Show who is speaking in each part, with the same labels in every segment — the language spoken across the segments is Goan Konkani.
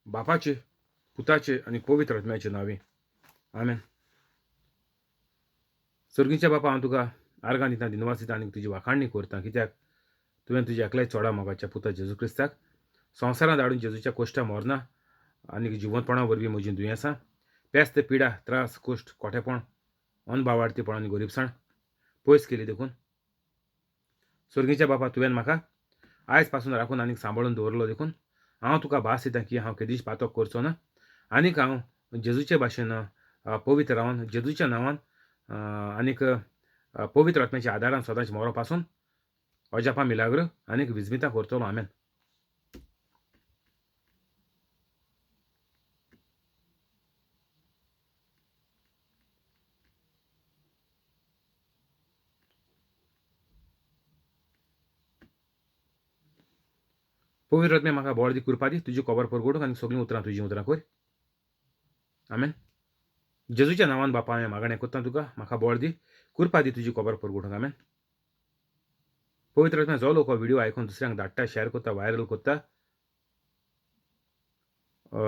Speaker 1: बापाचे, पुताचे आनी पवित्र आत्म्याचे नांवी, आमेन. सर्गीच्या बापा, हांव तुका आर्गां दिता, दिनवास दिता आनी तुजी वाखाणणी करता, कित्याक तुवें तुज्या एकल्याच चोडा मोगाच्या पुता जेजू क्रिस्ताक संवसारांत धाडून जेजूच्या कोश्टा मरना आनी जिवंतपणा वरवीं म्हजीं दुयेंसां, पेस्त, पिडा, त्रास, कोश्ट, कोठेपण, अनभावार्थीपण आनी गरिबसाण पयस केली. देखून सर्गीच्या बापा, तुवें म्हाका आयज पासून राखून आनीक सांबाळून दवरलो, देखून हांव तुका भास दिता की हांव केदीच पातक करचो ना आनीक हांव जेजूचे भाशेन पवित्र रावन जेजूच्या नांवान आनीक पवित्र आत्म्याच्या आदारान सदांच मरो पासून अजापां, मिलाग्र आनीक विजमितां करतलो. आमेन. पवित्र आत्म्या, म्हाका बळ दी, कृपा दी, तुजी खबर परगटूंक आनी सगळीं उतरां तुजीं उतरां कर. आमेन. जेजूच्या नांवान बापा, हांवें मागणें करता तुका, म्हाका बळ दी, कृपा दी, तुजी खबर परगटूंक. आमेन. पवित्र आत्म्या, जो लोक व्हिडिओ आयकून दुसऱ्यांक धाडटा, शेअर करता, व्हायरल करता,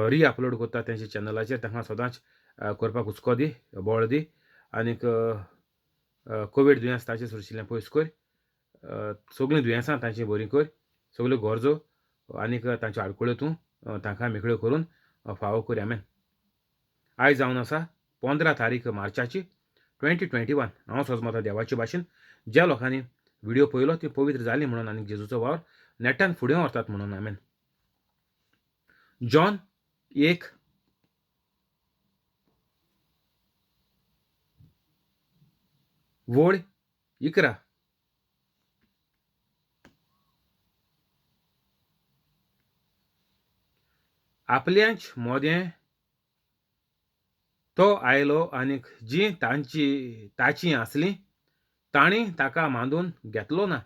Speaker 1: री अपलोड करता तेंच्या चॅनलाचेर, तांकां सदांच करपाक हुस्को दी, बळ दी आनीक कोवीड दुयेंस ताचे सुरशिल्लें पयस कर, सगळीं दुयेंसां तांची बरीं कर, सगल्यो गरजो आनीक तांच्यो आडखळ्यो तूं तांकां मेकळ्यो करून फावो कर. आमेन. आयज जावन आसा 15 तारीख मार्चाची 2021. हांव सजमता देवाचे भाशेन ज्या लोकांनी व्हिडिओ पळयलो ती पवित्र जाली म्हणून आनी जेजूचो वावर नेटान फुडें व्हरतात म्हणून. आमेन. जॉन 1 वळ 11. आपल्याच मोदें तो आयलो आनीक जीं तांची ताचीं आसलीं तांणी ताका मांदून घेतलो ना,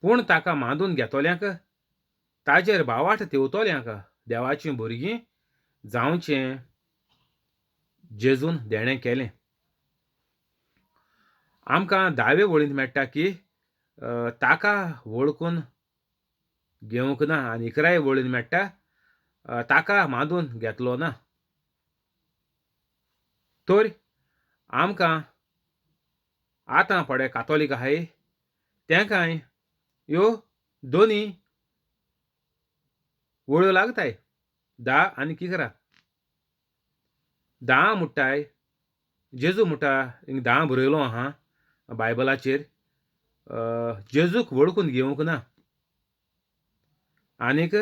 Speaker 1: पूण ताका मांदून घेतल्यांक, ताजेर भावार्थ तेवतल्यांक देवाचीं भुरगीं जावचें जेजून देणें केलें. आमकां दावे वळींत मेळटा की ताका वळखून घेवंक ना आनी इकराय वळींत मेळटा ताका मांदून घेतलो ना. तर आमकां आतां पडे कातोलीक आहाय तेंकांय ह्यो दोनी वळ्यो लागताय, 10 आनी 11. 10 म्हणटाय जेजू म्हणटा, हिंग 10 बरयलो आहा बायबलाचेर, जेजूक वळखून घेवंक ना आनीक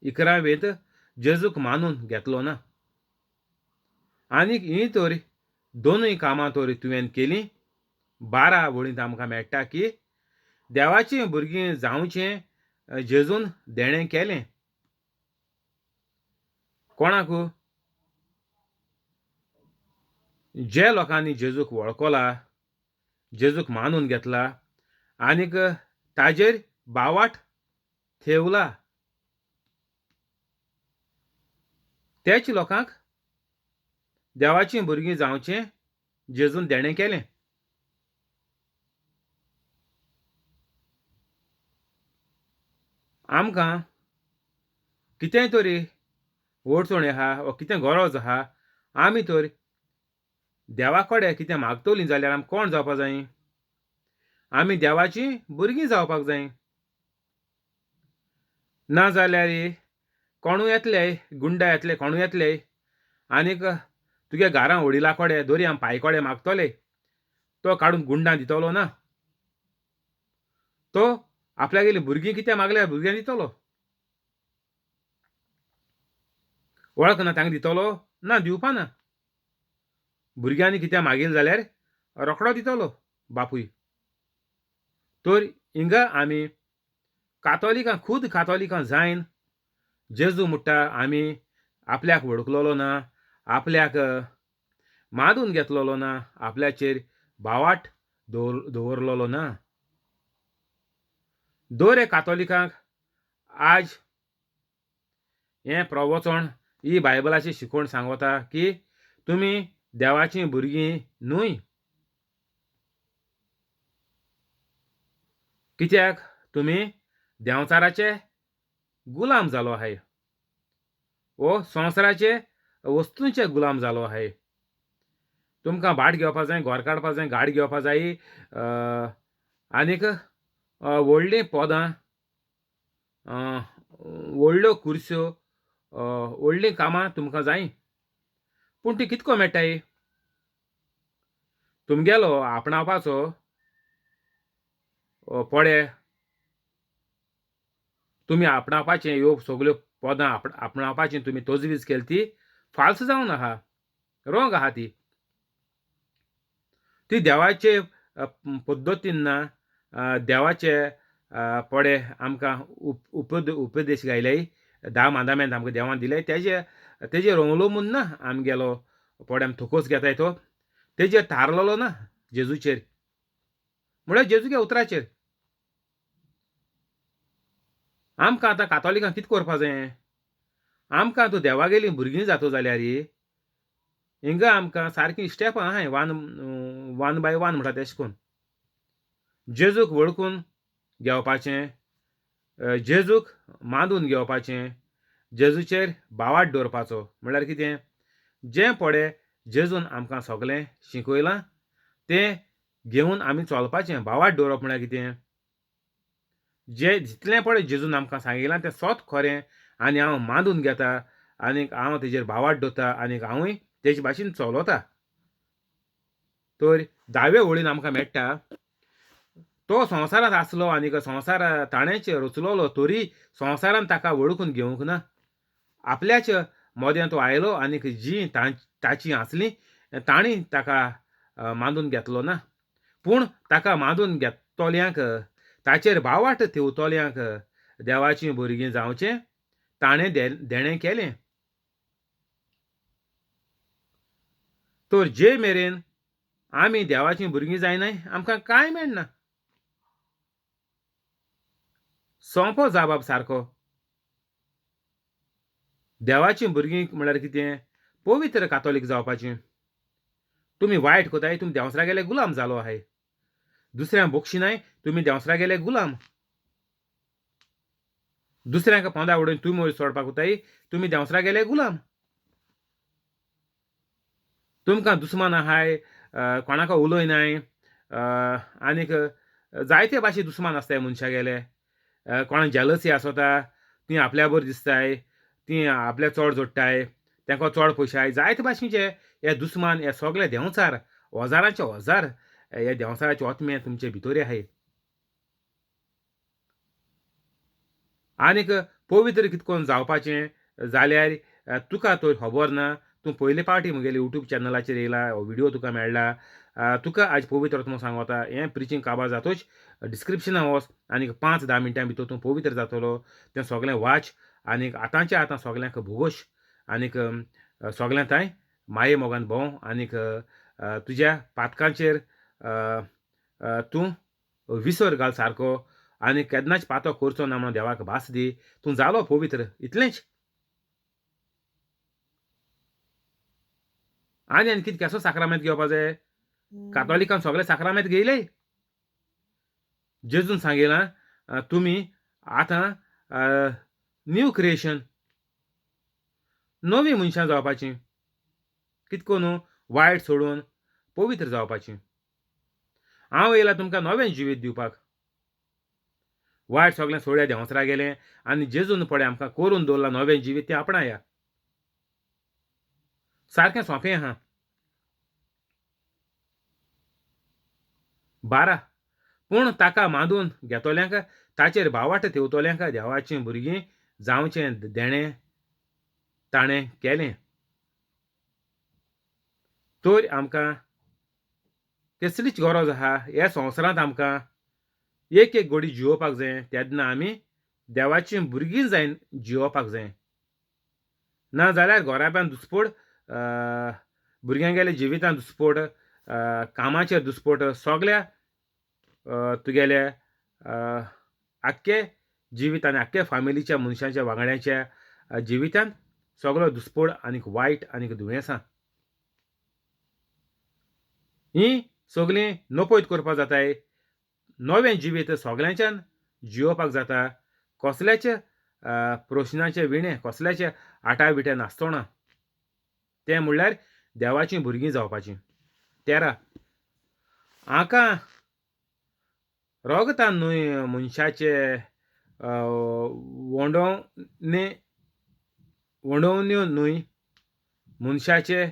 Speaker 1: इकरावेंत जेजूक मानून घेतलो ना. आनीक हीं तर दोनूय कामां तर तुवें केलीं. 12 वळींत आमकां मेळटा की देवाचीं भुरगीं जावचें जेजून देणें केलें. कोणाक? जे लोकांनी जेजूक वळखला, जेजूक मानून घेतला आनीक ताजेर बावाट थेवला, त्याच लोकांक देवाचीं भुरगीं जावचें जेजून देणें केलें. आमकां कितेंय तरी अडचण आहा वा कितें गरज आहा, आमी तर देवा कडेन कितें मागतलीं जाल्यार आमी कोण जावपाक जाय? आमी देवाचीं भुरगीं जावपाक जाय. ना जाल्यार कोणूय येतले, गुंडा येतले, कोणूय येतले आनीक तुगे घरां वडिला कडेन दोरया पांय कडेन मागतले, तो काडून गुंडां दितलो ना. तो आपल्यागेली भुरगीं कितें मागल्यार भुरग्यां दितलो, वळखना तांकां दितलो ना, दिवपा ना. भुरग्यांनी कितें मागील जाल्यार रोखडो दितलो बापूय. तर हिंगा आमी कातोलिकां, खूद कातोलिकां जायन जेजू म्हणटा आमी आपल्याक वळखलेलो ना, आपल्याक मादून घेतलेलो ना, आपल्याचेर भावाट दवरलेलो ना. दर एक कातोलिकांक आज हें प्रवचन, ही बायबलाची शिकवण सांगता की तुमी देवाचीं भुरगीं न्हय, कित्याक तुमी देंवचाराचे गुलाम जालो आहाय. वो संवसाराचे वस्तूंचे गुलाम जालो आहाय. तुमकां भाट घेवपा जाय, घोर काडपा जाय, गाडी घेवपा जाय, आनीक व्हडलीं पोदां, व्हडल्यो कुर्स्यो, व्हडलीं कामां तुमकां जाय. पूण ती कितको मेळटाय? तुमगेलो आपणावपाचो पोडे तुमी आपणावपाचें ह्यो सगल्यो पदां आपणावपाचें तुमी तजवीज केली ती फाल्स जावन आहा, रोंग आहा ती. ती देवाचे पद्दतीन ना. देवाचे पडे आमकां उपदेश गायले, धा मांदामेंत आमकां देवान दिले, तेजे तेजेर अवलंबून ना आमगेलो पडे आमी थोकोस घेताय तो तेजेर थारलेलो ना जेजूचेर, म्हळ्यार जेजूच्या उतराचेर. आमकां आतां कातोलिकांक कितें करपा जाय? आमकां तूं देवागेलीं भुरगीं जातो जाल्यार हिंगा आमकां सारकीं स्टेपां आहाय, वन वन बाय वन म्हणटा तेशें करून जेजूक वळखून घेवपाचें, जेजूक मांदून घेवपाचें, जेजूचेर भावार्थ दवरपाचो. म्हणल्यार कितें? जें पडे जेजून आमकां सगलें शिकयलां तें घेवन आमी चलपाचें. भावार्थ दवरप म्हळ्यार कितें? जे जितलें पळय जेजून आमकां सांगिलां तें सोत खरें आनी हांव मांदून घेता आनीक हांव तेजेर भावार्थ दवरता आनीक हांवूय तेजे भाशेन चलता. तर दावे वळीन आमकां मेळटा तो संवसारांत आसलो आनीक संवसार ताणेंच रचलोलो, तरी संवसारान ताका वळखून घेवंक ना. आपल्याच मोद्यान तो आयलो आनीक जीं ताचीं आसलीं तांणी ताका मांदून घेतलो ना. पूण ताका मांदून घेतोल्यांक, ताचेर भावार्थ ठेवतोल्यांक देवाचीं भुरगीं जावचें ताणें देणें केलें. तर जे मेरेन आमी देवाचीं भुरगीं जायनाय आमकां कांय मेळना. सोंपो जाबाब सारको. देवाचीं भुरगीं म्हळ्यार कितें? पवित्र कातोलीक जावपाचीं. तुमी वायट कोताय, तुमी देंवसरा गेले गुलाम जालो आहाय. दुसऱ्यांक बक्षिनाय, तुमी देंवसरा गेले गुलाम. दुसऱ्यांक पोंदा उडोवन तुमी वयर सोडपाक वताय, तुमी देंवसरा गेले गुलाम. तुमकां दुस्मान आहाय, कोणाक उलयनाय, आनीक जायते भाशे दुस्मान आसताय मनशा गेले. कोणाक जेलसी आसता, ती आपल्या बरी दिसताय, ती आपल्या चड जोडटाय, तांकां चड पयशे आहाय. जायते भाशेचे हे दुस्मान, हे सगळे देंवचार, हजारांचे हजार हे देंवचाराचे आत्मे तुमचे भितर आहाय. आनीक पवित्र कितें करून जावपाचें जाल्यार तुका तर खबर ना. तूं पयले पावटी म्हगेले यूट्यूब चॅनलाचेर येयला, हो व्हिडियो तुका मेळ्ळा, तुका आज पवित्र आत्मो सांगता. हें प्रिचींग काबार जातोच डिस्क्रिप्शनान वच आनीक 5-10 मिनटां भितर तूं पवित्र जातलो. तें सगळें वाच आनीक आतांचे आतां सगल्यांक भोगोश आनीक सगळ्यां तांय माये मोगान भोंव आनीक तुज्या पातकांचेर तूं विसर घाल सारको आनी केन्नाच पातो करचो ना म्हणून देवाक भास दी. तूं जालो पवित्र, इतलेंच. आनी आनी कितें केसो साक्रामेंत घेवपा जाय? कातोलिकान सगळे साक्रामेंत घेयले. जेजून सांगिलां तुमी आतां न्यू क्रिएशन, नवीं मनशां जावपाचीं. कितें करून? वायट सोडून पवित्र जावपाचीं. हांव येयला तुमकां नवें जिवीत दिवपाक. वायट सगळें सोड्या देंवसरा गेलें आनी जेजून पळय आमकां करून दवरलां नवें जिवीत, तें आपणाया. सारकें सोंपें आहा. 12 पूण ताका मांदून घेतोल्यांक, ताचेर भावार्थ ठेवतोल्यांक देवाचीं भुरगीं जावचें देणें ताणें केलें. तर आमकां कसलीच गरज आहा ह्या संवसारांत आमकां एक एक घडी जियोवपाक जाय, तेन्ना आमी देवाचीं भुरगीं जायन जियोवपाक जाय. ना जाल्यार घराब्यान दुस्पोट, भुरग्यांगेल्या जिवितान दुस्पोट, कामाचेर दुस्पोट, सगल्या तुगेल्या आख्खे जिवीत आनी आख्खे फामिलीच्या मनशांच्या वांगड्यांच्या जिवितान सगळो दुस्पोट आनीक वायट आनीक दुयेंसां हीं सगळीं नपयत करपाक जाताय. नवें जिवीत सगळ्यांच्यान जियोवपाक जाता. कसल्याच प्रश्नाचे विणें कसल्याचे आटाविटे नासतना, तें म्हणल्यार देवाचीं भुरगीं जावपाचीं. 13 आंकां रोगतान न्हय मनशाचे वोंडोवणे वोंडोवण्यो न्हय, मनशाचे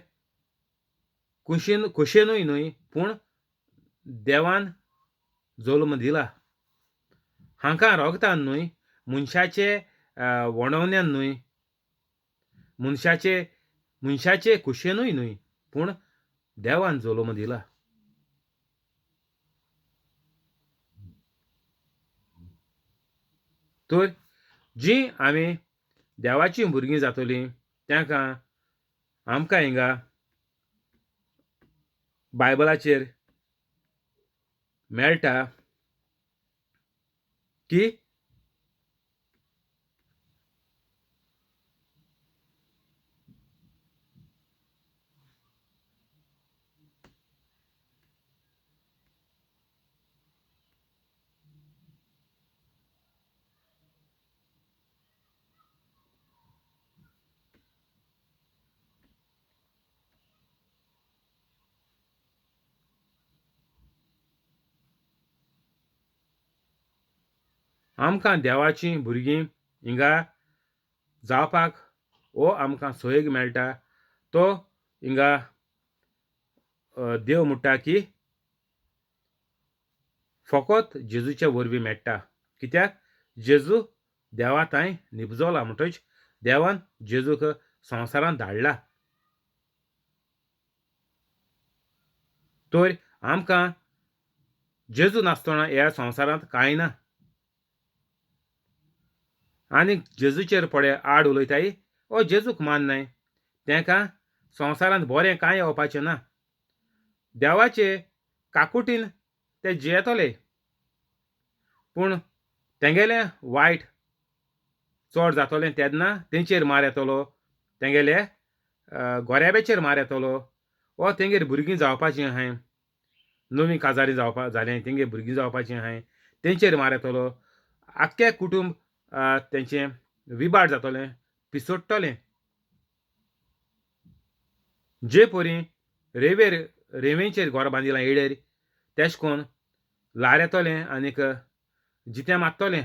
Speaker 1: कुशीन खोशेनूय न्हय, पूण देवान जल्म दिला. हांकां रोगतान न्हय, मनशाचे वोंडोवण्यान न्हय, मनशाचे मनशाचे खोशेनूय न्हय, पूण देवान जल्म दिला. तर जीं आमी देवाचीं भुरगीं जातलीं तांकां आमकां हिंगा बायबलाचेर मेळटा की आमकां देवाचीं भुरगीं हिंगा जावपाक हो आमकां सोयेग मेळटा. तो हिंगा देव म्हणटा की फकत जेजूचे वरवीं मेळटा, कित्याक जेजू देवा तांय निपजोला, म्हणटच देवान जेजूक संवसारांत धाडला. तर आमकां जेजू नासतना ह्या संवसारांत कांय ना. आनी जेजूचेर पळय आड उलयताय ओ जेजूक माननाय, तांकां संवसारांत बरें कांय येवपाचें ना. देवाचे काकुटीन ते जियेतले, पूण तेंगेलें वायट चड जातलें तेन्ना तेंचेर मार येतलो, तेंगेले गोऱ्याब्याचेर मार येतलो, वो तेंगेर भुरगीं जावपाचीं आहाय, नवीं काजारी जावपा जालें तेंगेर भुरगीं जावपाचीं आहाय, तेंचेर मार येतलो. आख्खें कुटूंब तेंचें विबाड जातलें, पिसोडटलें. जे परी रेवेर रेवेंचेर घर बांदिलां येळेर, तेश कोन ल्हार येतलें आनीक जितें मारतलें,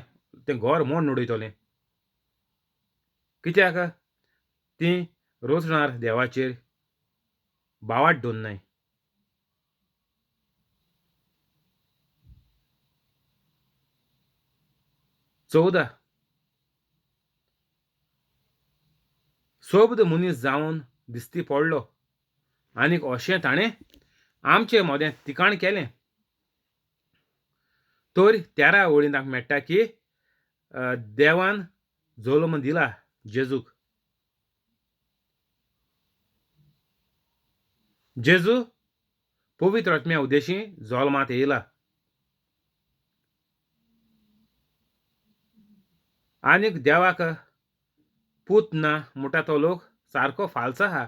Speaker 1: तें घर मोडून उडयतलें. कित्याक तीं रोजणार देवाचेर बावाट दवरनाय. 14 सोब्द मनीस जावन दिश्टी पडलो आनीक अशें ताणें आमचे मदें तिकाण केलें. तर 13 वळींत आमकां मेळटा की देवान जल्म दिला जेजूक. जेजू पवित्र आत्म्या उद्देशी जल्मांत येयला आनीक देवाक पूत ना म्हणटा तो लोक सारको फाल्स आहा.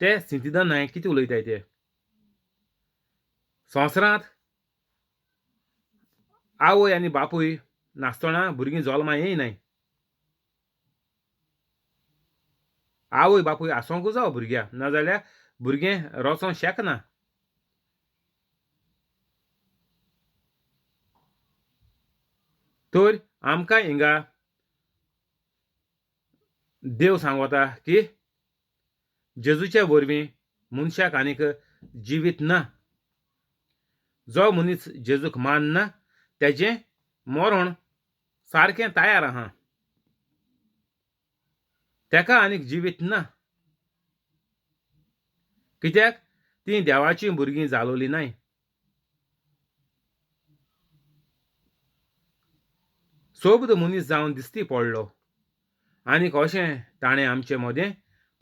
Speaker 1: ते सिंतिदान न्हय कितें उलयताय ते. संवसारांत आवय आनी बापूय नासतना भुरगीं जल्मा येयनाय. आवय बापूय आसोंकूच जावो भुरग्या, नाजाल्यार भुरगें रोचोंक शकना. तर आमकां हिंगा देव सांगता की जेजूच्या वरवीं मनशाक आनीक जिवीत ना. जो मनीस जेजूक मानना तेजें मरण सारकें तयार आहा, तेका आनीक जिवीत ना. कित्याक तीं देवाचीं भुरगीं जालोलीं नाय. सोब्द मनीस जावन दिश्टी पडलो आनीक अशें ताणें आमचे मदें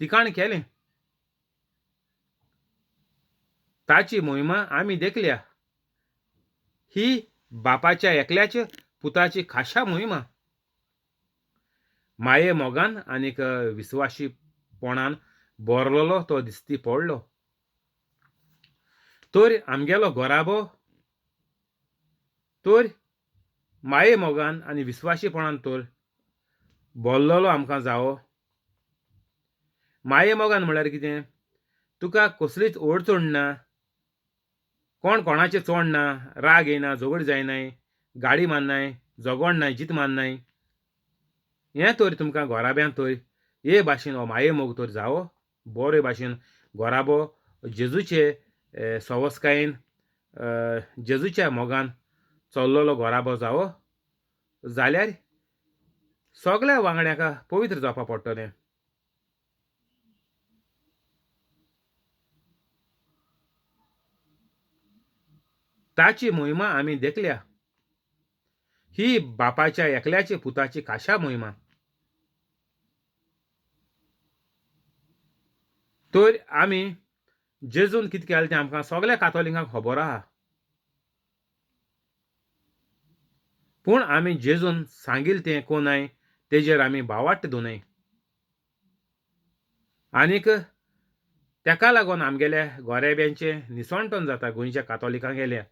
Speaker 1: तिकाण केलें. ताची मोहिमा आमी देखल्या. ही बापाच्या एकल्याच्या पुताची खाशा मोहिमा. माये मोगान आनीक विस्वाशीपणान भरलेलो तो दिश्टी पडलो. तर आमगेलो घराबो तर माये मोगान आनी विस्वाशीपणान तर बोल्लोलो आमकां जावो. माये मोगान म्हळ्यार कितें? तुका कसलीच अडचण ना, कोण कोणाचें चोड ना, राग येयना, झगड जायनाय, गाडी मारनाय, झगडनाय, जीत मारनाय. हें तर तुमकां घोराब्यांत तर हे भाशेन हो माये मोग तर जावो बरे भाशेन घोराबो जेजूचे सवस्कायेन जेजूच्या मोगान चल्लोलो घोराबो जावो जाल्यार सगल्या वांगड्यांक पवित्र जावपा पडटलें. ताची मोहिमा आमी देखल्या, ही बापाच्या एकल्याचे पुताची खाशा मोहिमा. तर आमी जेजून कितें केलें तें आमकां सगल्या कातोलिकांक खबर आहा, पूण आमी जेजून सांगिल्लें तें कोनाय तेजेर आमी भावार्थ दोनय. आनीक तेका लागून आमगेल्या गोरेब्यांचें निसणटण जाता गोंयच्या कातोलिकांगेल्या.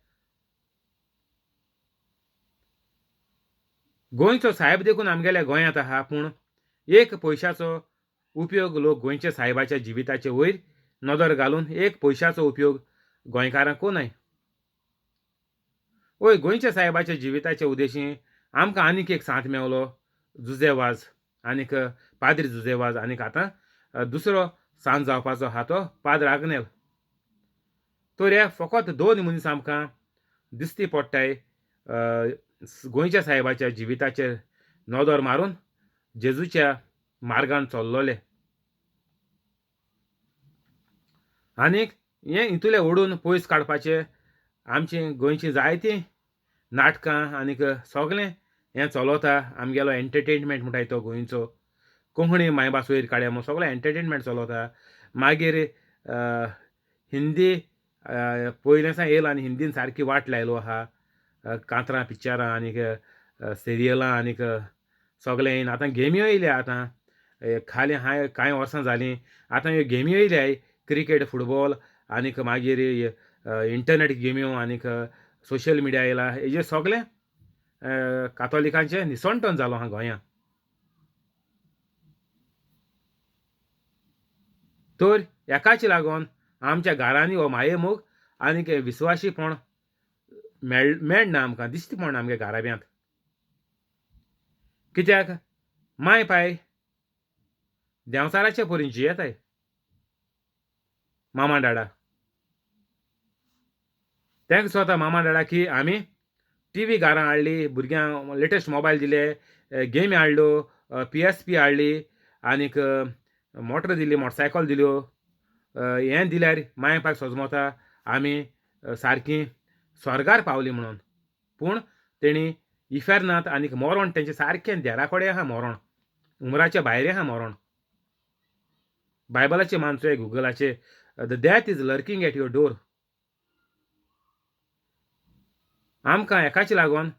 Speaker 1: गोंयचो सायब देखून आमगेल्या गोंयांत आहा, पूण एक पयशाचो उपयोग लोक गोंयच्या सायबाच्या जिविताचे वयर नदर घालून एक पयशाचो उपयोग गोंयकारांक कोनाय. वय गोंयच्या सायबाच्या जिविताचे उद्देशी आमकां आनीक एक सांत मेवलो, जुजे वाज, आनीक पाद्री जुजे वाज, आनीक आतां दुसरो सांत जावपाचो आहा तो पाद्र आग्नेल. तर हे फकत दोन मनीस आमकां दिसती पडटाय गोंयच्या सायबाच्या जिविताचेर नदर मारून जेजूच्या मार्गान चल्लोले. आनीक हें हितूले ओडून पयस काडपाचें आमची गोंयचीं जायतीं नाटकां आनीक सगलें हें चलोता. आमगेलो एंटरटेनमेंट म्हणटाय तो गोंयचो कोंकणी मायभास वयर काडया म्हूण सगळें एंटरटेनमेंट चलोता. मागीर हिंदी पयलें सावन येयला आनी हिंदीन सारकी वाट लायलो आहा, कांतरां पिक्चरां आनीक सिरियलां आनीक सगळें येयन. आतां गेम्यो येयल्या, आतां खाली हांवें कांय वर्सां जालीं आतां ह्यो गेम्यो येयल्याय, क्रिकेट फुटबॉल आनीक मागीर इंटरनेट गेम्यो आनीक सोशल मिडिया येयला. हेजेर सगळें कातोलिकांचें निसणटण जालो आहा गोंयांत. तर हेकाच लागून आमच्या घरांनी हो मायेमोग आनीक विस्वाशीपण मेळना आमकां, दिश्टी पडना आमगे घराब्यांत. कित्याक माय पाय देंवचाराचे परीन जियेताय, मामा डाडा तांकां स्वता मामा डाडा की आमी टी व्ही घरां हाडली, भुरग्यांक लेटस्ट मोबायल दिले, गेमी हाडल्यो, पी एस पी हाडली आनीक मोटर दिली, मोटरसायकल दिल्यो. हें दिल्यार माय पायक सजमता आमी सारकी स्वर्गार पावली म्हणून. पूण तेणी इफेर्नांत आनीक मरण तेंचें सारकें देरा कडेन आहा मरण, उमराच्या भायर आहा मरण. बायबलाचे मानचो गुगलाचे, the death is lurking at your door. आमकां हेकाच लागून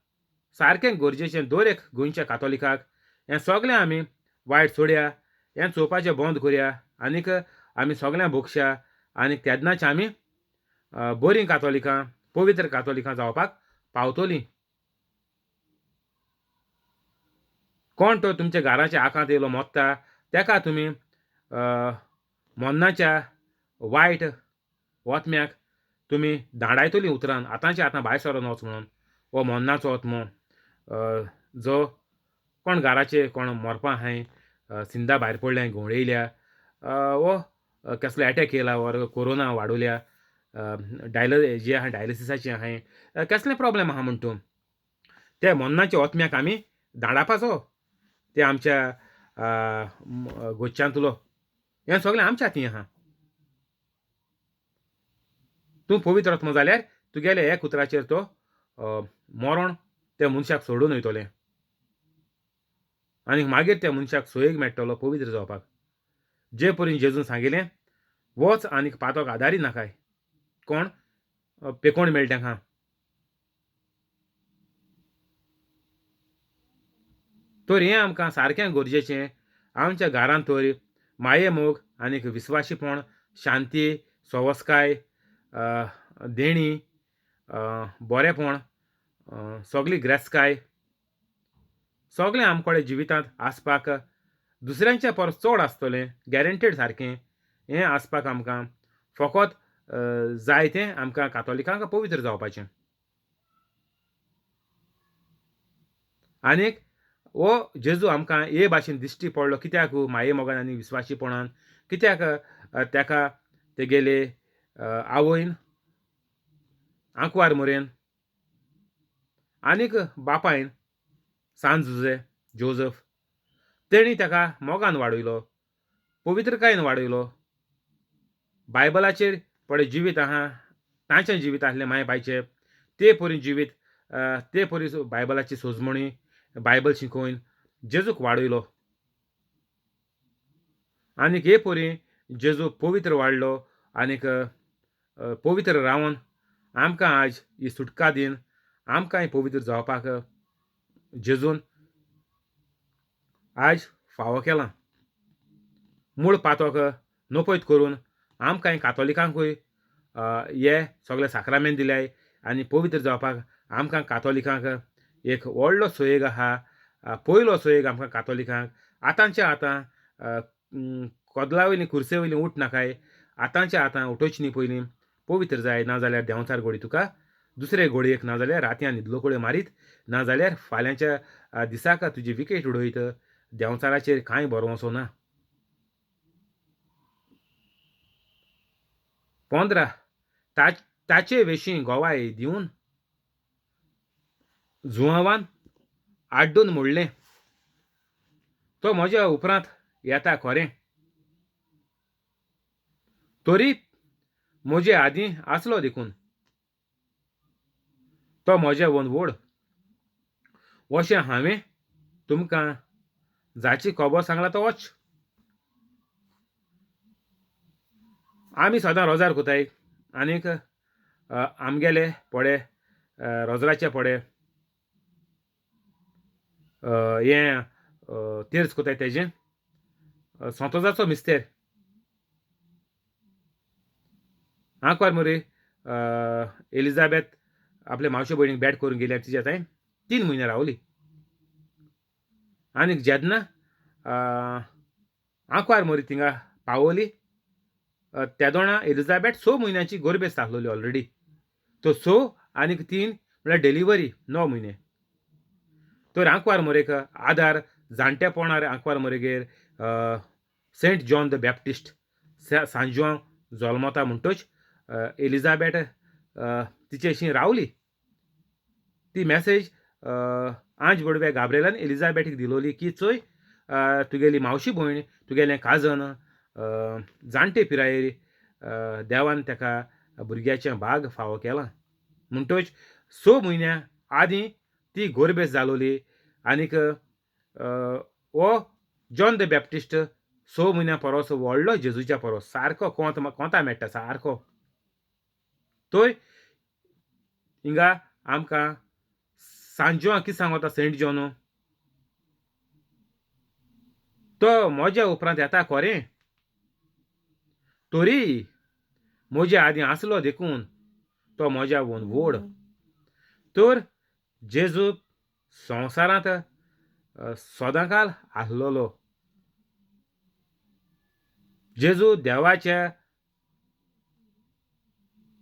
Speaker 1: सारकें गरजेचें दर एक गोंयच्या कातोलिकाक हें सगळें आमी वायट सोडया, हें चोवपाचें बंद करया आनीक आमी सगळ्यां भोगश्या आनी तेन्नाच आमी बरीं कातोलिकां, पवित्र कातोलिकां जावपाक पावतलीं. कोण तो तुमच्या घराच्या आकांत येयलो मोत्ता तेका तुमी मन्नाच्या वायट ओतम्याक तुमी धाडायतलीं उतरान, आतांचे आतां भायर सरोन वच म्हणून. हो मन्नाचो ओतमो जो कोण घराचे कोण मरपा आहाय, सिंदा भायर पडल्या, घुंवळयल्या, वो कसलो एटॅक येयला वर कोरोना वाडोवल्या, जे आहा डायलिसिसाचें आहाय, कसलें प्रोब्लेम आहा म्हण तूं ते मन्नाच्या ओतम्याक आमी धाडापाचो ते आमच्या गोच्यांतलो. हें सगळें आमच्या हातीं आहा. तूं पवित्र आत्मो जाल्यार तुगेल्या एक उतराचेर तो मरण त्या मनशाक सोडून वयतलें आनी मागीर त्या मनशाक सोयीक मेळटलो पवित्र जावपाक. जे परीन जेजून सांगिल्लें वच आनीक पातोक आदारी नाकाय, कोण पेकोण मेळटा तेंकां. तर हें आमकां सारकें गरजेचें आमच्या घरांत तर मायेमोग आनीक विस्वाशीपण, शांती, सवस्काय, देणी, बरेपण, सगली ग्रेस्काय सगळें आमकोडे जिवितांत आसपाक दुसऱ्यांच्या परस चड आसतलें गॅरंटेड सारकें हें आसपाक आमकां फकत जाय तें आमकां कातोलिकांक पवित्र जावपाचें. आनीक हो जेजू आमकां हे भाशेन दिश्टी पडलो कित्याक माये मोगान आनी विस्वाशीपणान कित्याक ताका तेगेले आवयन आंकवार मोरेन आनीक बापायन सांत जुजे जोजफ तेणी ताका मोगान वाडयलो, पवित्रकायेन वाडयलो. बायबलाचेर पळय जिवीत आहा तांचें जिवीत आसलें माय बायचें ते परी जिवीत ते परी बायबलाची सोजमणी बायबल शिकोवन जेजूक वाडयलो आनीक हे परी जेजू पवित्र वाडलो आनीक पवित्र रावन आमकां आज ही सुटका दिन आमकां पवित्र जावपाक जेजून आज फावो केलां. मूळ पातोक नपयत करून आमकां कातोलिकांकूय हे सगळे साक्रामेंत दिल्याय आनी पवित्र जावपाक आमकां कातोलिकांक एक व्हडलो सोयेग आहा. पयलो सोयेग आमकां कातोलिकांक आतांचे आतां कदला वयली कुर्से वयली उठ नाकाय, आतांचे आतां उठोवची न्ही, पयलीं पवित्र जाय, नाजाल्यार देंवचार गोडी तुका दुसरे गोडयेक, नाजाल्यार रातयां न्हिदलो कडेन मारीत, नाजाल्यार फाल्यांच्या दिसाक तुजी विकेट उडयत. देंवचाराचेर कांय बरो ना. 15 ताचे विशीं गोवाय दिवन जुआंवान आड्डून म्हणलें, तो म्हज्या उपरांत येता खरें, तरी म्हजे आदीं आसलो देखून तो म्हज्या वन व्हड. अशें हांवें तुमकां जाची खबर सांगला तो वच. आमी सदां रोजार कोताय आनीक आमगेले पडे रोजराचे पडे हें तेर्स कोताय तेजें संतोजाचो मिस्तेर आंकवार मरे एलिजाबेथ आपले मावशे भयणीक बॅट करून गेली आनी तिज्या थंय 3 म्हयने रावली. आनीक जेन्ना आंकवार मोरी थिंगा पावली तेदोणा एलिजाबेथ 6 म्हयन्याची गोरबेस्त आसलोली ऑलरेडी. तो 6 आनीक 3 म्हळ्यार डिलिव्हरी 9 म्हयने. तर आंकवार मोरेक आदार जाणटेपणार आंकवार मोरेगेर सेंट जॉन the Baptist सांजुआंव जल्मता म्हणटच एलिजाबेथ तिचेशी रावली. ती मॅसेज आंज बडव्या गाब्रेलान एलिजाबेथीक दिलोली की चोय तुगेली मावशी भयण तुगेलें काजन जाणटे पिरायेर देवान ताका भुरग्याचें भाग फावो केलां. म्हणटच 6 म्हयन्या आदीं ती गोरबेस जालोली आनीक हो जॉन the Baptist 6 म्हयन्या परस व्हडलो जेजूच्या परस सारको कोंत कोंता मेळटा सारको. तोय हिंगा आमकां सांजुआंव कितें सांगता सेंट जॉन, तो म्हज्या उपरांत येता खरें, तरी म्हज्या आदीं आसलो देखून तो म्हज्या वोन व्हड. तर जेजू संवसारांत सदांकाल आसलेलो. जेजू देवाच्या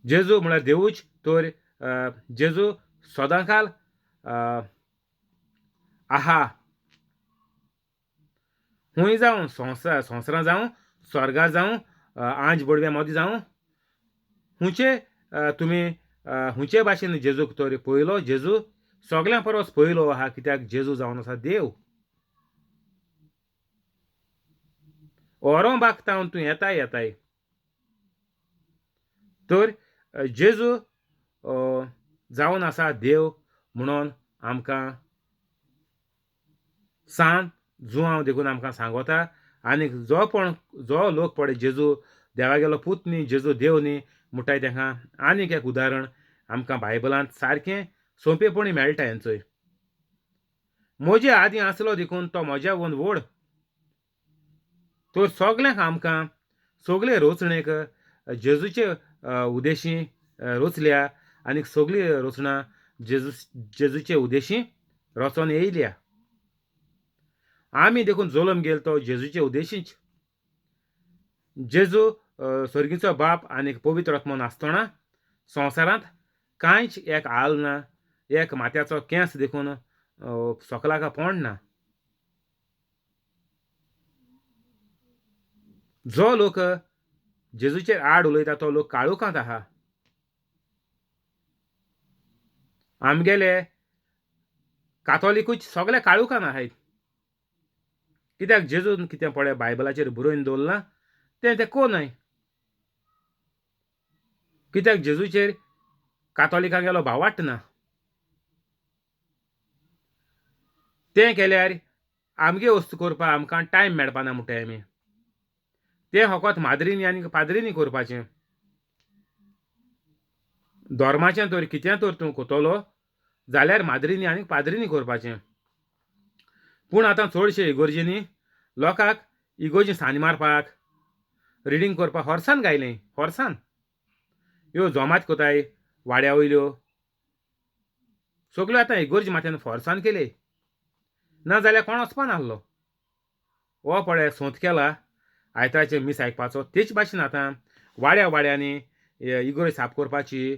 Speaker 1: जेजू म्हळ्यार देवूच. तर जेजू सदांकाल आहा. खूंय जावं संवसारां जावं स्वर्गार जावं आंज बडव्या मदीं जावं खुंयचे तुमी खुंयचे भाशेन जेजूक तर पयलो जेजू सगल्यां परस पयलो आहा, कित्याक जेजू जावन आसा देव. ओरों बागतावन तूं येताय येताय. तर जेजू जावन आसा देव म्हणून आमकां सांत जुआंव देखून आमकां सांगोता. आनीक जो पण जो लोक पळय जेजू देवागेलो पूत न्ही, जेजू देव न्ही म्हणटाय तांकां आनीक एक उदाहरण आमकां बायबलांत सारकें सोंपेपणी मेळटा हेंचोय. म्हजे आदीं आसलो देखून तो म्हज्या वोन व्हड. तर सगल्यांक आमकां सगळे रोचणेक जेजूचे उदेशी रोचल्या आनीक सगळी रोचणां जेजूचे उदेशी रचोन येयल्या. आमी देखून जल्म गेल तो जेजूचे उद्देशींच. जेजू स्वर्गीचो बाप आनी पवित्र आत्मो नासतना संवसारांत कांयच एक आल ना, एक माथ्याचो केंस देखून सकलाक पोंड ना. जो लोक जेजूचेर आड उलयता तो लोक काळोखांत आहा. आमगेले कातोलिकूच सगळे काळोखान आहाय. कित्याक जेजून कितें पळय बायबलाचेर बरोवन दवरलां तें तें को न्हय. कित्याक जेजूचेर कातोलिकांगेलो भावाट ना. तें केल्यार आमगे वस्तू करपाक आमकां टायम मेळपाना म्हणटाय आमी. तें फकत माद्रिनी आनी पाद्रिनी करपाचें. धर्माचें तर कितें तर तूं कोतलो जाल्यार माद्रिनी आनी पाद्रिनी करपाचें. पूण आतां चडशे इगोर्जींनी लोकांक इगोर्जी सानी मारपाक रिडींग करपाक होर्सान गायलें, होर्सान ह्यो जोमात कोताय वाड्या वयल्यो सगल्यो आतां इगोर्जी माथ्यान फोर्सान केले. ना जाल्यार कोण वचपा नासलो. हो पळय सोंत केला आयताराचें मीस आयकपाचो. तेच भाशेन आतां वाड्या वाड्यांनी इगोर्ज साफ करपाची,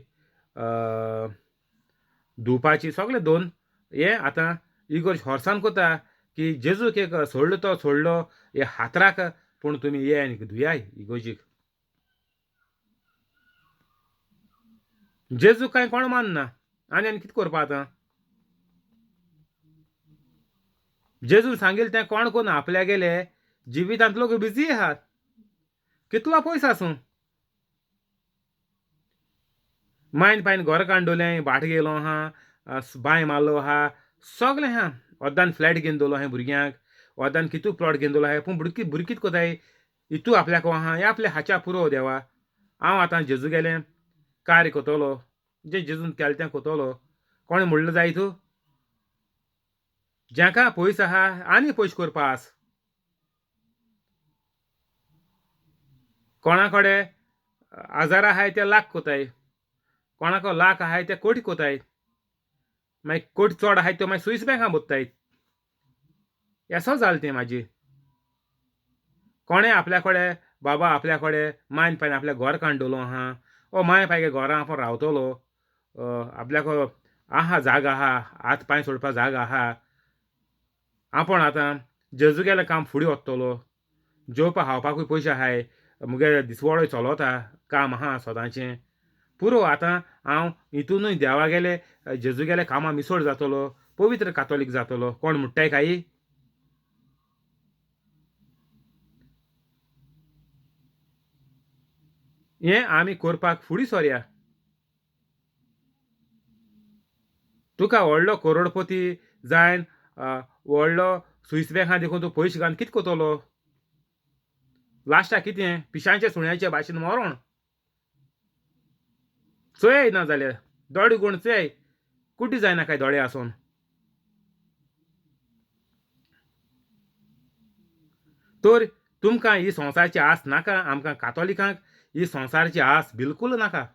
Speaker 1: धुवपाची सगळें दोन हें आतां इगोर्ज फोर्सान कोता की जेजूक एक सोडलो तो सोडलो हे हातराक, पूण तुमी ये आनी धुयाय इगोर्जीक. जेजूक कांय कोण मानना आनी आनी कितें करपा आतां. जेजून सांगिल्लें तें कोण कोन्न आपल्या गेले जिवितांत लोक बिजी आहात. कितलो पयस आसूं, मायन पायन घर काडलें, भाट गेलो आहा, बांय मारलो आहा, सगलें आहा. अर्दान फ्लॅट घेवन दवरलो आहा भुरग्यांक, अर्दान कितू प्लॉट घेवन दवरलो आहा. पूण भुरगीं भुरगीं कितें कोताय, इतू आपल्याक आहा हें आपल्या हाच्या पुरो देवा. हांव आतां जेजू गेलें कार्य कोतलो, जें जेजून केलें तें कोतलो. कोणें म्हणलें जायत जांकां पयस आहा आनी पयशे करपा आस. कोणा कडेन हजारां आहाय ते लाख कोताय, कोणाक लाख आहाय ते कोटी कोताय, मागीर कोटी चड आहाय त्यो मागीर स्वीस बँकां बत्ताय. येसो जालें तें म्हाजें. कोणें आपल्या कडेन बाबा आपल्या कडेन मायन पायन आपल्या घर काडून दवरलो आहा, ओ my पायगे घरां आपूण रावतलो, आपल्याक आहा जागा आहा, हात पांय सोडपाक जागा आहा, आपूण आतां जेजू गेलें काम फुडें वतलो, जेवपा खावपाकूय पयशे आहाय, मुगे दिसवडोय चलोता, काम आहा सदांचें पुरो. आतां हांव हितूनूय देवा गेले जेजू गेले कामां मिसोड जातलो, पवित्र कातोलीक जातलो. कोण म्हणटाय कांय? हें आमी करपाक फुडें सोरया. तुका व्हडलो करोडपती जायन व्हडलो स्वीस बँकां देखून तूं पयशे घालून कितें करतलो? लास्टाक कितें पिशांचे सुण्याचे भाशेन मरोण. चोय ना जाल्यार दोळे गुण चोय कुटी जायना काय दोळे आसून. तर तुमकां ही संवसाराची आस नाका, आमकां कातोलिकांक ही संवसाराची आस बिलकूल नाका.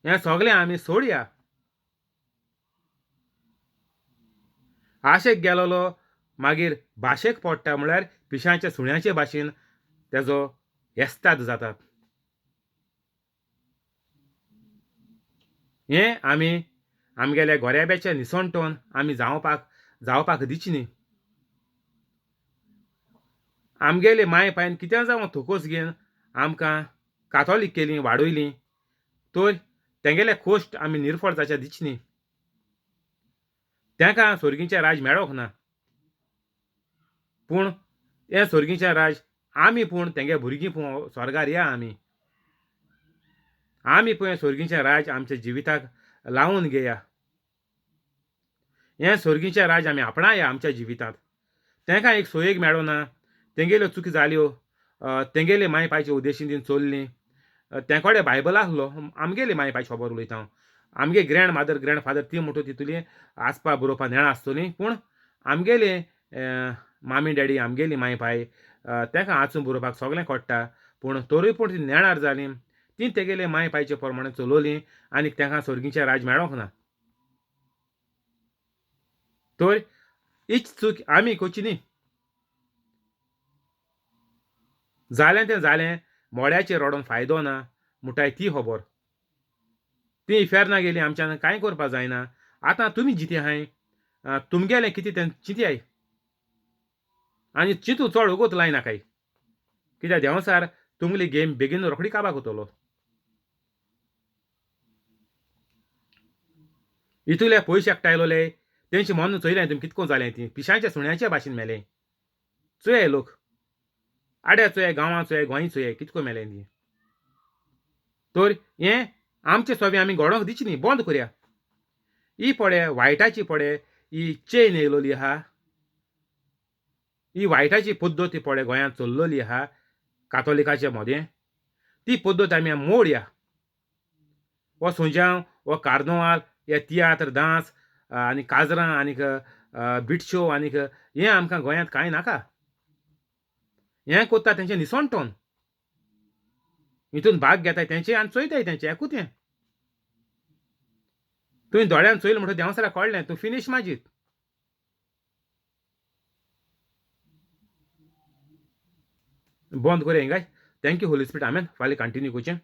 Speaker 1: हें सगळें आमी सोडया. आशेक गेलोलो मागीर भाशेक पडटा, म्हळ्यार पिशांच्या सुण्याचे भाशेन तेजो एस्ताद जाता. हें आमी आमगेल्या गोऱ्याब्याच्या निसणटोन आमी जावपाक जावपाक दिची न्ही. आमगेले माय पायन कितें जावं थोकोस घेवन आमकां कातोलीक केली, वाडयली, तर तेंगेले कोश्ट आमी निर्फळ जाच्या दिची न्ही. तेंकां सोर्गीचें राज मेळोंक ना, पूण हें सोर्गीचें राज आमी पूण तेंगे भुरगीं पूण स्वर्गार या आमी. आमी पळय सोर्गीचें राज आमच्या जिविताक लावन घेया. हें सोर्गीचें राज आमी आपणाया आमच्या जिवितांत. तेंकां एक सोयेक मेळना, तेंगेल्यो चुकी जाल्यो, तेंगेले माय पायचे उद्देशीन तीं चल्लीं. तें कडेन बायबल आसलो, आमगेले माय पायची खबर उलयता हांव. आमगे ग्रँड मादर ग्रँड फादर ती म्हणटा तितूली आसपा बरोवपा नेणा आसतली, पूण आमगेले मामी डॅडी आमगेली माय पाय तेका आचून बरोवपाक सगळें कळटा, पूण तरूय पूण ती नेणार जालीं, ती तेगेले माय पायचे प्रमाणे चलोवली आनी तेका सोर्गीचें राज मेळोंक ना. तर हीच चूक आमी कोची न्ही. जालें तें जालें, मोड्याचेर रडोन फायदो ना मुटाय ती खबर. ती इफेर्ना गेली, आमच्यान कांय करपा जायना. आतां तुमी जिते आहाय, तुमगेलें कितें तें चिंतयाय आनी चिंतू चड वगत लायनाकाय, कित्याक देंवचार तुमगेली गेम बेगीन रोखडी काबार करतलो. इतुले पयशे एकठांयलोले तेंचे मन चोयलें तुमी कितको जालें ती पिशांच्या सुण्याच्या भाशेन मेलें. चोयाय लोक आड्या चोयाय, गांवां चोयाय, गोंय चोयाय, कितको मेलें ती. तर हें आमचे सोबे आमी घडोवंक दिची न्ही, बंद करया. ही पळय वायटाची पळय ही चेन येयलोली आहा, ही वायटाची पद्दत पळय गोंयांत चल्लोली आहा कातोलिकाच्या मदें, ती पद्दत आमी मोडया. हो सुंजांव, हो कार्नवाल, हे तियात्र, डांस आनी काजरां आनीक बिटश्यो आनीक हें आमकां गोंयांत कांय नाका. हें कोत्ता तेंचें निसणटोन हितून भाग घेताय तेंचे आनी चोयताय तेंचें एकूच तें. तुवें दोळ्यान चोयलें म्हणटकच देंवचाराक कळ्ळें तूं फिनीश माजीत. बंद करया हिंगाय. Thank you Holy Spirit, amen. फाल्यां कंटिन्यू करचें,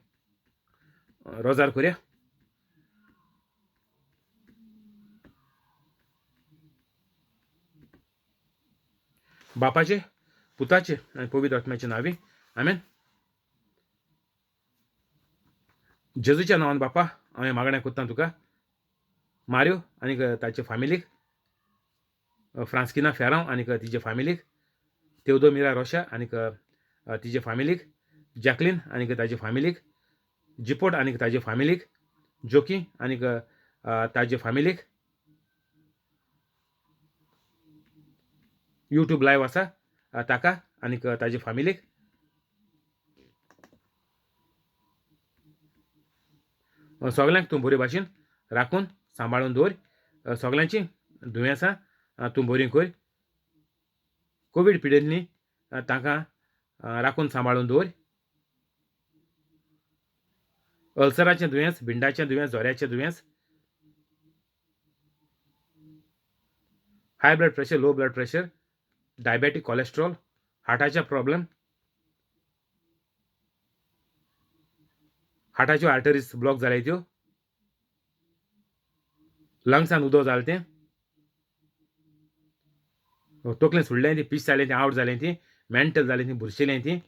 Speaker 1: रोजार करया. बापाचे, पुताचे आनी पवित्र आत्म्याचे नांवी, आमेन. जेजूच्या नांवान बापा हांवें मागणें करता तुका, मार्यो आनी ताचे फामिलीक, फ्रांस्किना फेरांव आनी तिजे फामिलीक, तेवदोमिरा रोशा आनी तिजे फामिलीक, जॅकलीन आनी ताजे फामिलीक, जिपोट आनी ताजे फामिलीक, जोकी आनी ताजे फामिलीक, युट्यूब लायव आसा ताका आनी ताजे फामिलीक, सगल्यांक तूं बरे भाशेन राखून सांबाळून दवर. सगल्यांची दुयेंसां तूं बरीं कर. कोवीड पिडेल्लीं तांकां राखून सांबाळून दवर. अल्सराचें दुयेंस, भिंडाचें दुयेंस, जोऱ्याचें दुयेंस, high blood pressure, low blood pressure, diabetic, cholesterol, हार्टाचे problem, हार्टाच्यो arteries block जाले त्यो, लंग्सान उदक जालें तें, तकलें सुडलें ती, पीस जालें तें, आवट जालें ती, मेंटल जालें ती, बुरशेलें ती,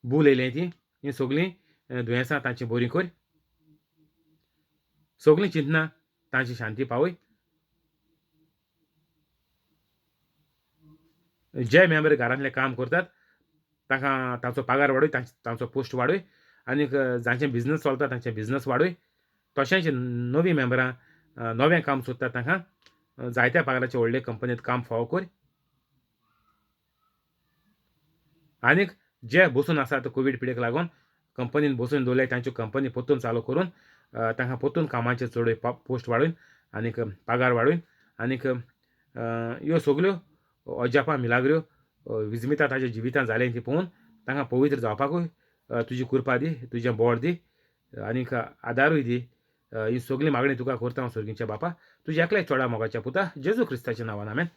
Speaker 1: बूल येयलें ती, हीं सगलीं दुयेंसां तांची बरीं कर. सगलीं चिंतना तांची शांती पावय. जे मेंबर घरांतलें काम करतात तांकां तांचो पगार वाडय, तांचो पोस्ट वाडय, आनी जांचे बिजनस चलता तांचे बिजनस वाडय. तशेंच नवीं मेंबरां नवें काम सोदतात तांकां जायत्या पगाराचे व्हडले कंपनींत काम फावो कर. आनीक जे बसून आसात कोवीड पिडेक लागून कंपनीन बसून दवरले तांच्यो कंपनी परतून चालू करून तांकां परतून कामाचे चड पोस्ट वाडून आनीक पगार वाडून आनीक ह्यो सगल्यो अजापां मिलाग्र्यो विजमिता ताच्या जिवितांत जालें ती पळोवन तांकां पवित्र जावपाकूय तुजी कृपा दी, तुजें बळ दी आनीक आदारूय दी. ही सगळी मागणी तुका करता हांव सर्गीच्या बापा, तुज्या एकल्या चोडा मोगाच्या पुता जेजू क्रिस्ताच्या नांवान, आमेन.